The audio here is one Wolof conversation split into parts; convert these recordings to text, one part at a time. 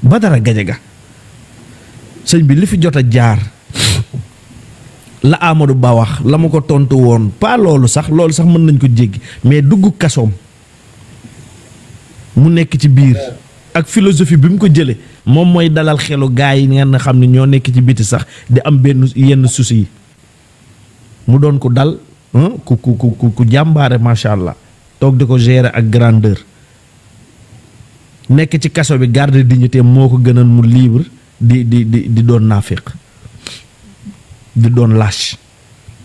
Badara Gadiaga sëñ bi li fi jot a jaar la Amadou Ba wax la ma ko tontu woon pas loolu sax mën nañ ko jéggi mais dugg kasoom mu nekk ci biir ak philosophie bi mu ko jëlee moom mooy dalal xelu gaa yi ngeen xam ne ñoo nekk ci biti sax di am benn yenn souci yi mu doon ko dal ku jàmbaare macha allah toog di ko gérer ak grandeur nekk ci kaso bi garde dignité moo ko gënal mu libre di doon naafiq di doon lâche.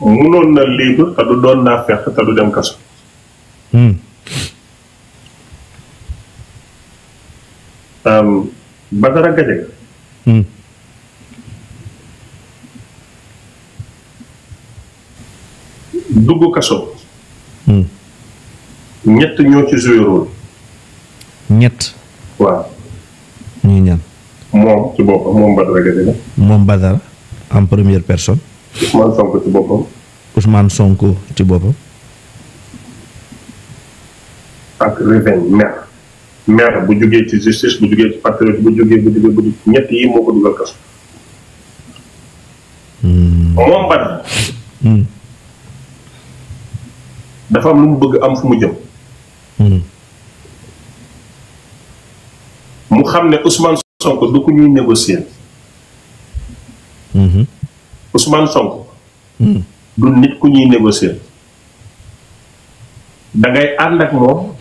munoon na libre te du doon naafiq te du dem kaso. Badara Gadiaga. dugg kaso. ñett ñoo ci joué rôle. ñett. waaw. ñuy ñaan. moom ci boppam moom Badara Gadiaga. moom Badara en première personne. Ousmane Sonko ci boppam. Ousmane Sonko ci boppam. ak Réveil maire bu jógee ci justice bu jógee ci patriote bu jógee ñett yi moo ko dugal kaso. moom Badara. dafa am lu mu bëgg am fu mu jëm. mu xam ne Ousmane Sonko du ko ñuy négocier. Ousmane Sonko. du nit ku ñuy négocier. da ngay ànd ak moom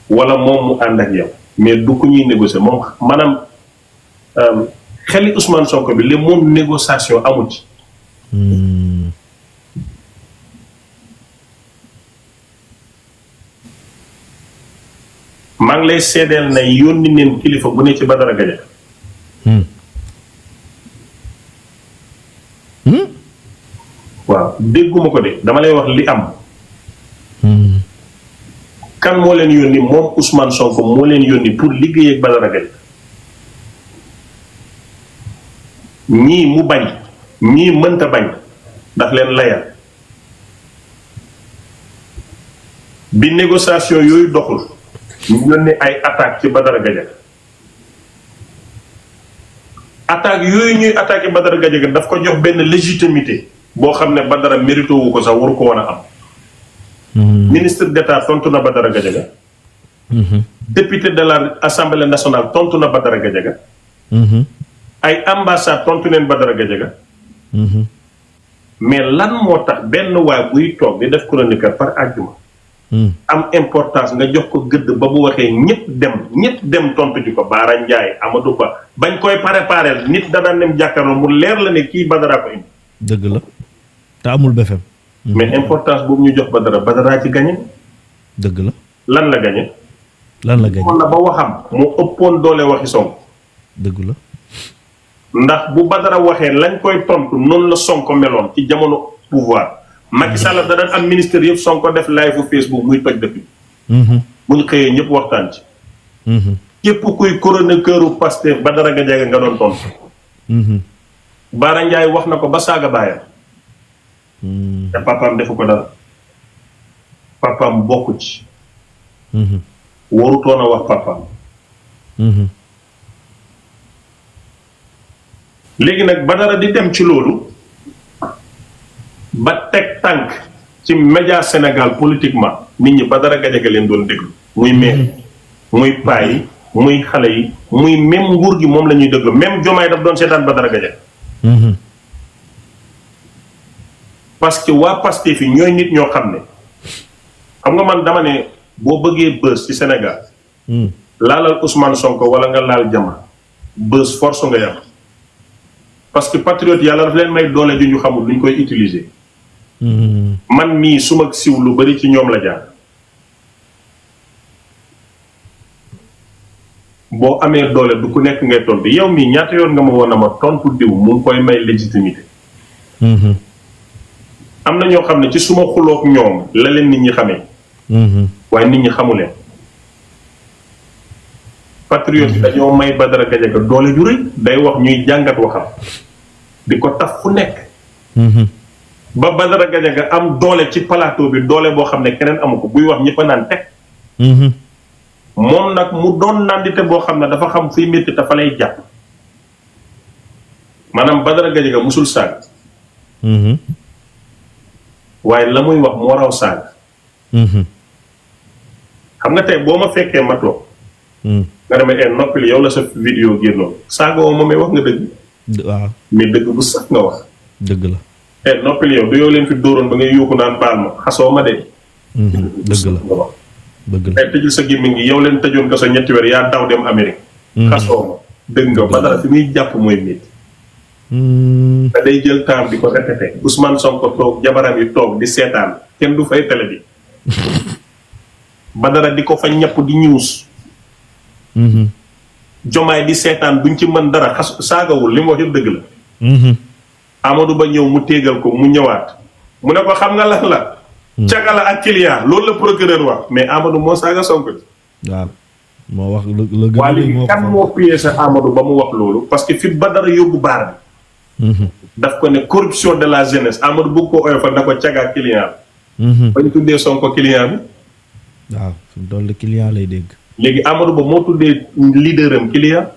wala moom mu ànd ak yow mais du ku ñuy négocier moom maanaam xeli Ousmane Sonko bi le monde négociation amu ci. maa ngi lay seedeel na yónni neen kilifa bu ne ci Badara Gadiaga. waaw dégguma ko de dama lay wax li am. kan moo leen yónni moom Ousmane Sonko moo leen yónni pour liggéey ak Badara Gadiaga. ñii mu bañ ñii mënta bañ ndax leen layal bi négociation yooyu doxul ñu yónnee ay attaque ci Badara Gadiaga. attaque yooyu ñuy attaqué Badara Gadiaga daf ko jox benn légitimité boo xam ne Badara mérito wu ko sax waru ko woon a am. ministre d'État tontu na Badara Gadiaga. député de la Assemblée nationale tontu na Badara Gadiaga. ay ambassade tontu neen Badara Gadiaga. mais lan moo tax benn waay buy toog di def chroniqueur par àjjuma. am importance nga jox ko gëdd ba bu waxee ñëpp dem tontu ji ko Baara Ndiaye Amadou Ba bañ koy préparé nit da daan dem jàkkaarloo mu leer la ne kii Badara ko indi. dëgg la te amul BFM. mais importance boobu ñu jox Badara ci gagné. dëgg la lan la gagné. kon na ba waxam moo ëppoon doole waxi Sonko. dëgg la. ndax bu Badara waxee lañ koy tontu noonu la Sonko meloon ci jamono pouvoir. Macky Sall da daan am ministère yëpp Sonko def live bu Facebook muy toj dëkk bi. bu ñu xëyee ñëpp waxtaan ci. képp kuy chroniqueuru Pastef Badara Gadiaga nga doon tontu. Baara Ndiaye wax na ko ba saaga baayam. te papaam defu ko dara. papaam bokku ci. warutoon a wax papaam. léegi nag Badara di dem ci loolu. ba teg tànk ci média Sénégal politiquement nit ñi Badara Gadiaga leen doon déglu muy maire muy paa yi muy xale yi muy même nguur gi moom la ñuy déglu même Diomaye daf doon seetaan Badara Gadiaga. parce que waa Pastef yi ñooy nit ñoo xam ne xam nga man dama ne boo bëggee bës ci Sénégal. laalal Ousmane Sonko wala nga laal Jama bës force nga yam parce que patriote yàlla daf leen may doole ju ñu xamul luñ koy utiliser. man mii suma siw lu bari ci ñoom la jaar. boo amee doole du ku nekk ngay tontu yow mii ñaata yoon nga ma woon a ma tontu diw mu ngi koy may légitimité. am na ñoo xam ne ci suma xuloog ñoom la leen nit ñi xamee. waaye nit ñi xamu leen. patriote yi dañoo may Badara Gadiaga doole ju rëy day wax ñuy jàngat waxam di ko taf fu nekk. ba Badara Gadiaga am doole ci plateau bi doole boo xam ne keneen amu ko buy wax ñëpp a naan teg. moom nag mu doon nandite boo xam ne dafa xam fuy métti te fa lay jàpp maanaam Badara Gadiaga musul saaga waaye la muy wax moo raw saaga xam nga tey boo ma fekkee ma toog nga demee noppil yow la sa vidéo génnoon saaga woo ma may wax nga dëgg waaw mais dëgg bu sax nga wax dëgg la noppil yow du yow leen fi dóoroon ba ngay yuuxu naan baal ma xasoo ma de dëgg la dëgg la tëjul sa gémmiñ gi yow leen tëjoon ko sa ñetti weer yaa daw dem Amérique xasoo ma dëgg nga Badara fi muy jàpp mooy métti te day jël temps di ko répété Ousmane Sonko toog jabaram yi toog di seetaan kenn du fay télé bi Badara di ko fa ñapp di ñuus jomaay di seetaan duñ ci mën dara xas saagawul li mu wax yëpp dëgg la Amadou Ba ñëw mu téegal ko mu ñëwaat mu ne ko xam nga lan la cagala ak client loolu la procureur wax mais Amadou moo saaga Sonko waaw moo wax la gën waa léegi kan moo piégé Amadou Ba mu wax loolu parce que fi Badara yóbbu baar bi daf ko ne corruption de la jeunesse Amadou bëgg ko oyofal na ko caga ak client bañ tuddee Sonko client bi waaw fi mu toll client lay dégg léegi Amadou Ba moo tuddee leader am client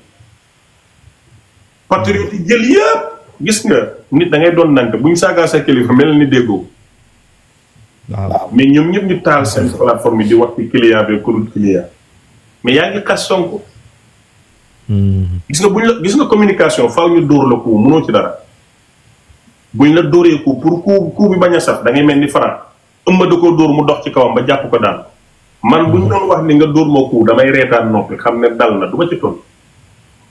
patriote yi jël yëpp gis nga nit da ngay doon nank buñ saagaa sa kilifa mel ni déggoo waaw mais ñoom ñëpp ñu taal seen plateforme yi di wax ci client bi kurul client mais yaa ngi xas Sonko gis nga gis nga communication faaw ñu dóor la ko mënoo ci dara buñ la dóoree ko pour coup bi bañ a saf da ngay mel ni Franc ëmb da koo dóor mu dox ci kawam ba jàpp ko daan man buñ doon wax ni nga dóor ma ko damay reetaan noppi xam ne dal na du ma ci ton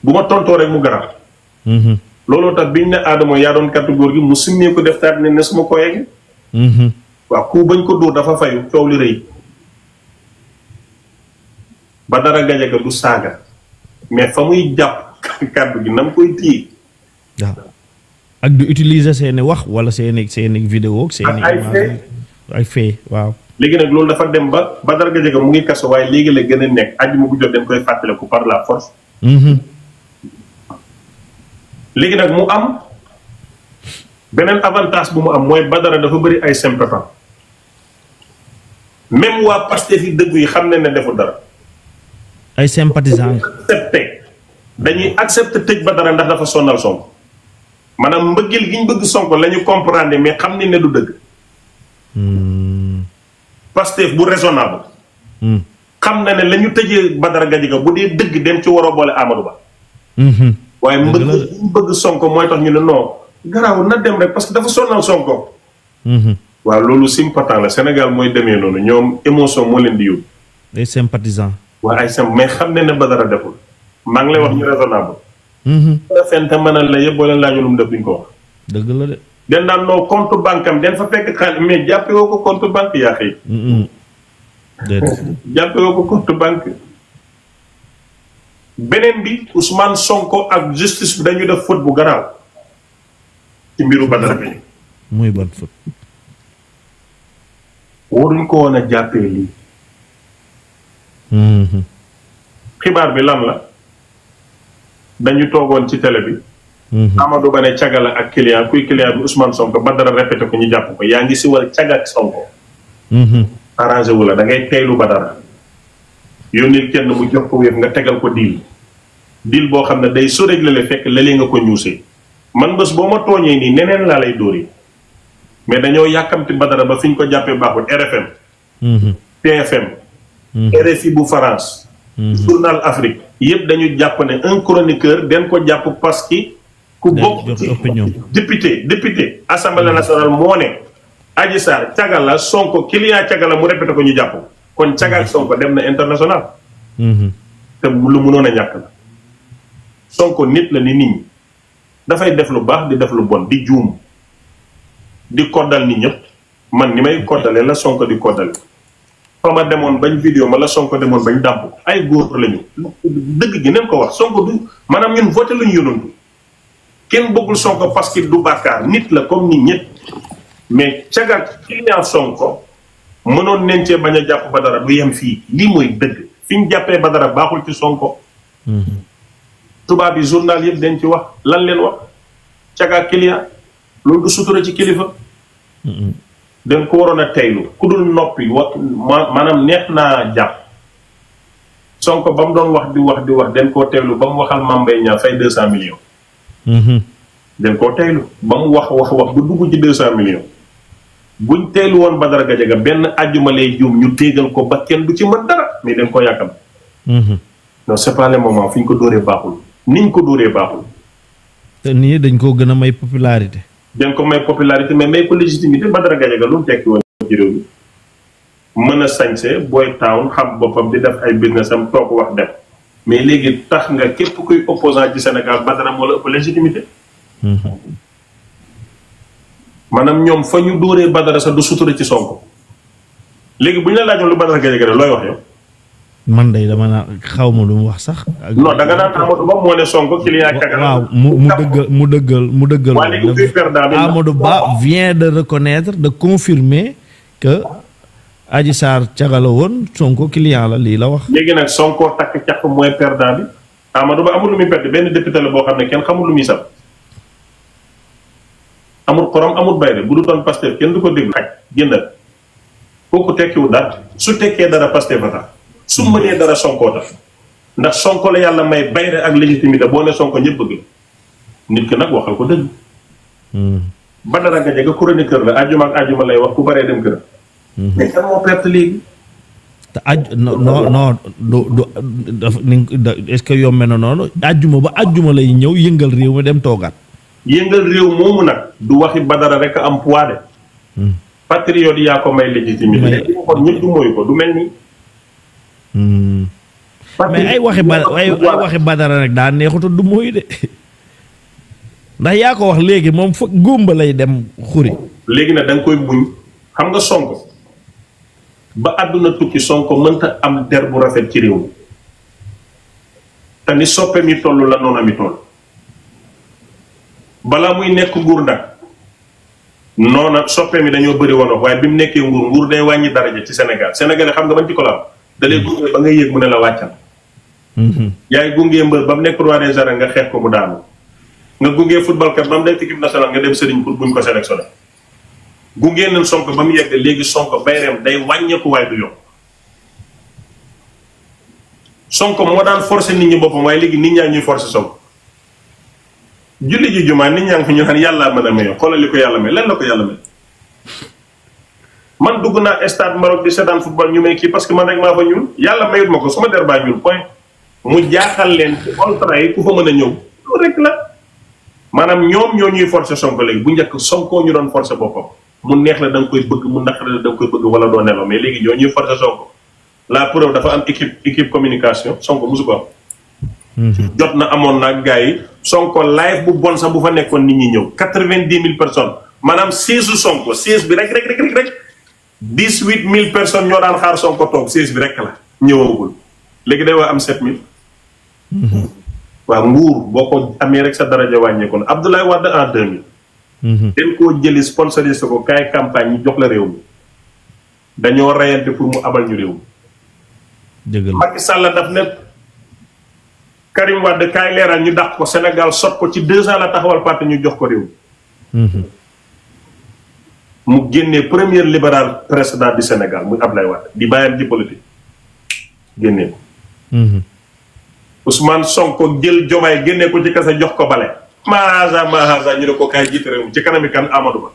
bu ma tontoo rek mu garab looloo tax biñ ne Adama yaa doon kattu góor gi mu simmee ko def taat ne suma ko yegg waaw ku bañ ko dóor dafa fayu coow li rëy Badara Gadiaga du saaga mais fa muy jàpp kàddu gi na mu koy téye waaw ak du utiliser seeni wax wala seeni vidéo seeni ay fee waaw léegi nag loolu dafa dem ba Badara Gadiaga mu ngi kaso waaye léegi la gën a nekk àjjuma bu jot dañ koy fàttaliku par la force léegi nag mu am beneen avantage bu mu am mooy Badara dafa bëri ay sympathisants même waa Pastef yi dëgg yi xam ne ne deful dara ay sympathisants dañuy accepté tëj Badara ndax dafa sonal Sonko maanaam mbëggeel gi ñu bëgg Sonko la ñu comprendre mais xam ni ne du dëgg Pastef bu raisonnable xam na ne la ñu tëjee Badara Gadiaga bu dee dëgg dem ci war a boole Amadou Ba waaye mbëggeel gi ñu bëgg Sonko mooy tax ñu ne non garaaw na dem rek parce que dafa sonal Sonko waaw loolu sympathisant la Sénégal mooy demee noonu ñoom émotion moo leen di yóbbu ay sympathisants waaw ay mais xam ne ne Badara deful maa ngi lay wax ñu raisonnable fente mënal la yëpp boo leen laaju lu mu def duñ ko wax dëgg la de den daan noo compte banque am den fa fekk xaalis mais jàppe woo ko compte banque yaa xëy jàppe woo ko compte banque beneen bi Ousmane Sonko ak justice bi dañu def faute bu garaaw ci mbiru Badara bi muy ban faute waruñ ko woon a jàppee lii xibaar bi lan la dañu toogoon ci télé bi Amadou Ba ne cagala ak client kuy client bi Ousmane Sonko Badara répété ko ñu jàpp ko yaa ngi si war caga ak Sonko arrangé wu la da ngay teylu Badara yónni kenn mu jox ko wéef nga tegal ko diil boo xam ne day soreeg lale fekk lalee nga ko ñuusee man bés boo ma tooñee nii neneen laa lay dóori mais dañoo yàkkamti Badara ba fi ñu ko jàppee baaxul RFM TFM RFI bu France Journal Afrique yëpp dañu jàpp ne un chroniqueur den ko jàpp parce que ku bokk ci député assemblée nationale moo ne Adji Sarr caga la Sonko client caga la mu répété ko ñu jàpp kon caga ak Sonko dem na international te lu mënoon a ñàkk la Sonko nit la ni nit ñi dafay def lu baax di def lu bon di juum di koddal nit ñëpp man ni may koddale la Sonko di koddale fa ma demoon bañ vidéo ma la Sonko demoon bañ dàmp ay góor lañu dëgg gi neen ko wax Sonko du maanaam ñun voté lañu yónantu kenn bëggul Sonko parce que du bàkkaar nit la comme nit ñëpp mais cagat client Sonko mënoon nañ cee bañ a jàpp Badara du yem fii lii mooy dëgg fi ñu jàppee Badara baaxul ci Sonko tubaab yi journal yëpp dañ ci wax lan leen wax cagat client loolu du sutura ci kilifa dañ ko waroon a teylu ku dul noppi maanaam neex naa jàpp Sonko ba mu doon wax di wax den koo teewlu ba mu waxal Mame Mbaye Niang fay 200 millions. den koo teewlu ba mu wax ba dugg ci 200 millions. buñ teelu woon Badara Gadiaga benn àjjuma lay juum ñu téegal ko ba kenn du ci mën dara mais dañ ko yàkkam. non c'est pas le moment fi ñu ko dóoree baaxul niñ ko dóoree baaxul. te nii dañ koo gën a may popularité. dañ ko may popularité mais may ko légitimité Badara Gadiaga lu mu tekki woon ci réew mi mën a sañse booy town xam boppam di def ay business am toog wax def mais léegi tax nga képp kuy opposant ci Sénégal Badara moo la ëpp légitimité. maanaam ñoom fa ñu dóoree Badara sax du sutura ci Sonko léegi bu ñu la laajoon lu Badara Gadiaga looy wax yow. man day dama naa xaw ma lu mu wax sax. non da nga naan Amadou Ba moo ne Sonko client Kagame. waaw mu dëggal. waa léegi kuy perdant bi Amadou Ba vient de reconnaître de confirmer que Adji Sarr cagala woon Sonko client la lii la wax. léegi nag Sonko takk caq mooy perdant bi Amadou Ba amul lu muy perdre benn député la boo xam ne kenn xamul lu muy saf. amul xorom amul bayre bu du doon Pastef kenn du ko déglu xaj génnal kooku tekkiwul dara su tekkee dara Pastef a tax su mënee dara Sonko tax ndax Sonko la yàlla may bayre ak légitimité boo ne Sonko ñëpp bëgg la nit ki nag waxal ko dëgg. Badara Gadiaga chroniqueur la àjjuma ak àjjuma lay wax ku baree dem kër. mais kan moo perte léegi. te non est-ce que yombe na noonu àjjuma ba àjjuma lay ñëw yëngal réew mi dem toogaat. yëngal réew moomu nag du waxi Badara rek am poids de. patriote yaa ko may légitimité. mais kon ñëpp du mooy ko du mel nii. mais ay waxi Badara rek daa neexutu du mooy de ndax yaa ko wax léegi moom fa góomba lay dem xuri. léegi nag da nga koy muñ xam nga Sonko ba àdduna tukki Sonko mënta am der bu rafet ci réew mi te ni soppe mi toll la noonu mi toll. balaa muy nekk nguur nag noona soppe mi dañoo bëri woon waaye bi mu nekkee nguur day wàññi daraja ci Sénégal sénégalais xam nga ban ci ko la da lay gunge ba nga yéeg mu ne la wàccal. yaay gungee mbër ba mu nekk roi des arènes nga xeex ko mu daanu nga gungee football kat ba mu nekk équipe nationale nga dem sëriñ pour buñ ko sélectionné gungee nañ Sonko ba mu yegg léegi Sonko bayreem day wàññeeku waaye du yokk Sonko moo daan forcer nit ñi boppam waaye léegi nit ñaa ñuy forcer Sonko. julli ji jumaa nit ñaa ngi fi ñu naan yàllaa mën a maye xoolal li ko yàlla may lan la ko yàlla may man dugg naa stade Maroc di seetaan football ñu may kii parce que man rek maa fa ñuul yàlla mayut ma ko suma der baa ñuul point mu jaaxal leen ci ultra yi ku fa mën a ñëw loolu rek la maanaam ñoom ñoo ñuy forcer Sonko léegi bu njëkk Sonko ñu doon forcer boppam mu neex la da nga koy bëgg mu naqare la da nga koy bëgg wala doo nelaw mais léegi ñoo ñuy forcer Sonko la preuve dafa am équipe communication Sonko mosu ko am. jot na amoon nag gars yi Sonko live bu bon sax bu fa nekkoon nit ñi ñëw 90,000 personnes maanaam 16 Sonko 16 bi rek 18,000 personnes ñoo daan xaar Sonko toog 16 bi rek la ñëwagul léegi day waa am 7,000. waaw nguur boo ko amee rek sa daraja wàññeeku na Abdoulaye Wade en 2000. dañ koo jëli sponsorisé ko kaay campagne ñu jox la réew mi dañoo reyante pour mu abal ñu réew mi. dëgg la Macky Sall daf ne. Karim Wade kaay leeral ñu dàq ko Sénégal sot ko ci 2 ans la taxawal parti ñu jox ko réew. mu génnee premier libéral président du Sénégal muy Abdoulaye Wade di bàyyam ci politique génnee ko. Ousmane Sonko jël Diomaye génnee ko ci kasa jox ko bale. Mahaza ñu ne ko kaay jiite réew ci kanami kan Amadou Ba.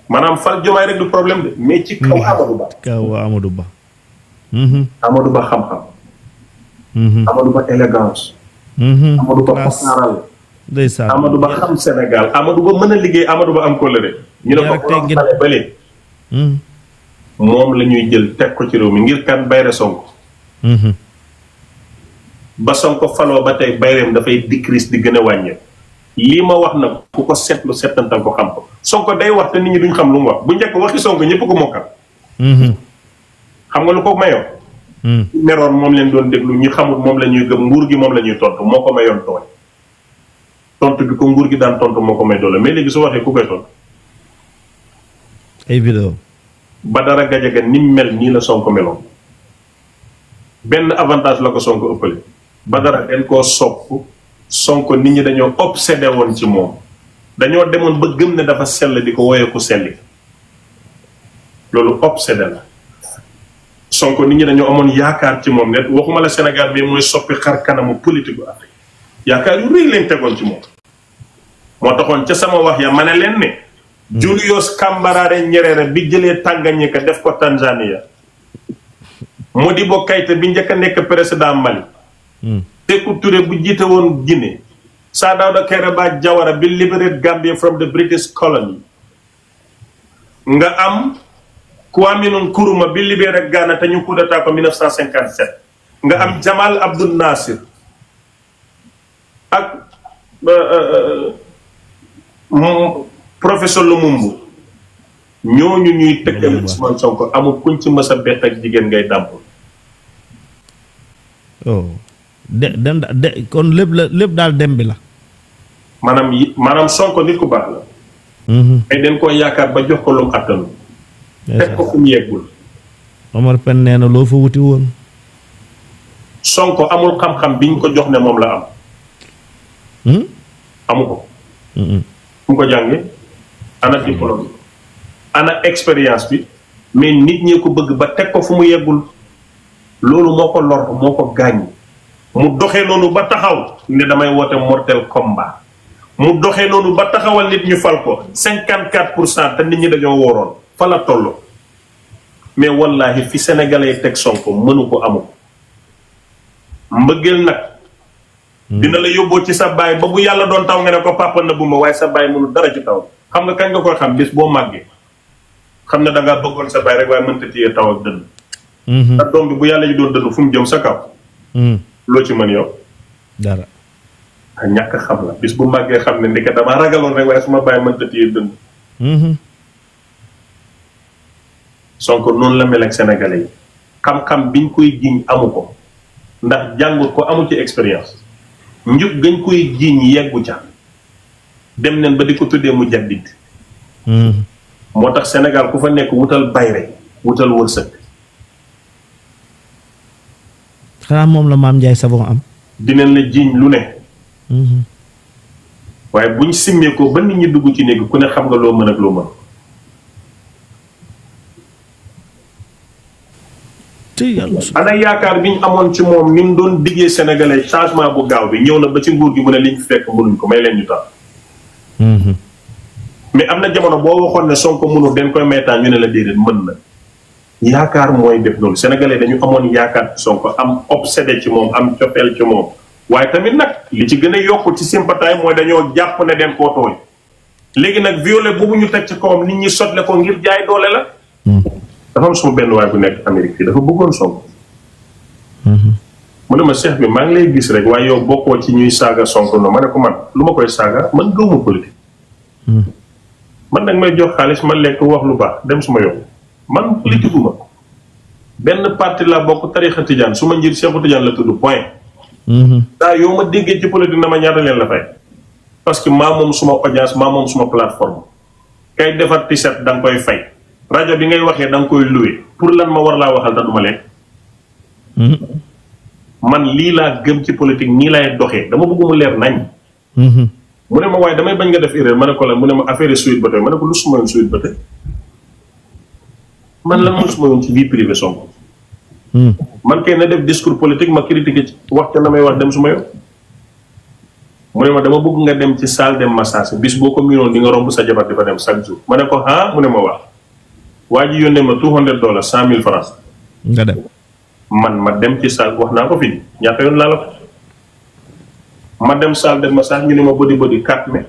maanaam fal Diomaye rek du problème de mais ci kaw Amadou Ba. kaw Amadou Ba. Amadou Ba xam-xam. Amadou Ba élégance. Amadou Ba fasaaral. ndeysaan Amadou Ba xam Sénégal Amadou Ba mën a liggéey Amadou Ba am kóllëre. ñu ne ko xale bële. moom la ñuy jël teg ko ci réew mi ngir kan bayre Sonko. ba Sonko faloo ba tey bayreem dafay décrease di gën a wàññeeku. lii ma wax nag ku ko seetlu seetantal ko xam ko Sonko day wax te nit ñi duñ xam lu mu wax bu njëkk waxi Sonko ñëpp ko mokkal. xam nga lu ko mayoon. meroon moom leen doon déglu ñi xamul moom la ñuy gëm nguur gi moom la ñuy tontu moo ko mayoon tooñ tontu bi ko nguur gi daan tontu moo ko may doole mais léegi su waxee ku koy tontu. ay vidéo Badara Gadiaga ni mel nii la Sonko meloon benn avantage la ko Sonko ëppale Badara dañ koo sopp Sonko nit ñi dañoo obsédé woon ci moom dañoo demoon ba gëm ne dafa sell di ko woyee ku selli loolu obsédé la Sonko nit ñi dañoo amoon yaakaar ci moom ne waxuma la Sénégal mais mooy soppi xar kanamu politique bu Afrique yaakaar yu rëy lañ tegoon ci moom. moo taxoon ca sama wax ya ma ne leen ne. Julius Kambarare Nyerere bi jëlee Tanganyika def ko Tanzania. Modibo Keïta bi njëkk a nekk président Mali. Sékou Touré bu jiite woon Guinée. Sir Dawda Kairaba Jawara bi liberate Gambia from the British colony. nga am Kwame Nkrumah bi libéré Ghana te ñu coup d'état ko 1957. nga am Jamal Abdel Nasser ak professeur Lumumba ñooñu ñuy tëkkal Ousmane Sonko amul kuñ ci mës a bett ak jigéen ngay dàmp. oh de kon lépp daal dem bi la. maanaam Sonko nit ku baax la. ay dañ koo yaakaar ba jox ko lu mu attanu. teg ko fu mu yeggul. Omar Pène nee na loo fa wuti woon. Sonko amul xam-xam biñ ko jox ne moom la am. amu ko. fu mu ko jàngee ana diplôme ana expérience bi mais nit ñee ko bëgg ba teg ko fu mu yeggul loolu moo ko lor moo ko gaañ mu doxee noonu ba taxaw ne damay woote mortel combat mu doxee noonu ba taxawal nit ñu fal ko 54% te nit ñi dañoo wóoroon fa la toll mais wallahi fi sénégalais teg Sonko mënu ko amu mbëggeel nag dina la yóbboo ci sa baay ba bu yàlla doon taw nga ne ko papa na bu ma waaye sa baay mënu dara ci taw xam nga kañ nga koy xam bis boo màggee xam ne da ngaa bëggoon sa baay rek waaye mënta téye taw ak dënn sa doom bi bu yàlla ji doon dënn fu mu jëm sa kaw loo ci mën yow dara a ñàkk xam la bis bu màggee xam ne ndeke damaa ragaloon rek waaye suma baay mënta téye dënn Sonko noonu la mel ak sénégalais yi xam-xam biñ koy jiñ amu ko ndax jàngut ko amu ci expérience njub gañ koy jiñ yeggu ca dem neen ba di ko tuddee mu jaddit moo tax Sénégal ku fa nekk wutal bayre wutal wërsëg xanaa moom la Maam Ndiaye Savon am dinañ la jiñ lu ne waaye buñ simmee ko ba nit ñi dugg ci néeg ku ne xam nga loo mën ak loo mën ana yaakaar bi ñu amoon ci moom ni mu doon diggee sénégalais changement bu gaaw bi ñëw na ba ci nguur gi mu ne liñ fi fekk mënuñ ko may leen ñu tax mais am na jamono boo waxoon ne Sonko mënul den koy maytaan ñu ne la déedéet mën na yaakaar mooy def loolu sénégalais dañu amoon yaakaar ci Sonko am obsédé ci moom am cofeel ci moom waaye tamit nag li ci gën a yokk ci sympathie mooy dañoo jàpp ne den koo tooñ léegi nag violé boobu ñu teg ci kawam nit ñi sotle ko ngir jaay doole la dafa am suma benn waay bu nekk Amérique fii dafa bëggoon Sonko mu ne ma cheikh bi maa ngi lay gis rek waaye yow bokkoo ci ñuy saaga Sonko no ma ne ko man lu ma koy saaga man gëwuma politique man nag may jox xaalis ma lekk wax lu baax dem suma yow man politique ma benn parti la bokk tarixa Tidiane su ma njir Cheikhu Tidiane la tudd point daa yow ma déggee ci politique na ma ñaata leen la fay parce que maa moom suma audience maa moom suma plateforme kay defar t-shirt da nga koy fay rajo bi ngay waxee da nga koy loué pour lan ma war laa waxal te duma lekk man lii laa gëm ci politique nii laay doxee dama bëgg mu leer nañ mu ne ma waaye damay bañ nga def erreur ma ne ko la mu ne ma affaire Sweet Beauté ma ne ko lu suma yoon Sweet Beauté man lan mooy suma yoon ci vie privée Sonko man kay na def discours politique ma critiqué ci wax ca na may wax dem suma yoon mu ne ma dama bëgg nga dem ci salle de massage bis boo ko miinoon di nga romb sa jabar di fa dem chaque jour ma ne ko mu ne ma wax waa ji yónnee ma $200 100,000 francs nga dem ma dem ci salle wax naa ko fii ñaata yoon laa la ko ma dem salle de massage ñu ne ma body 4 mai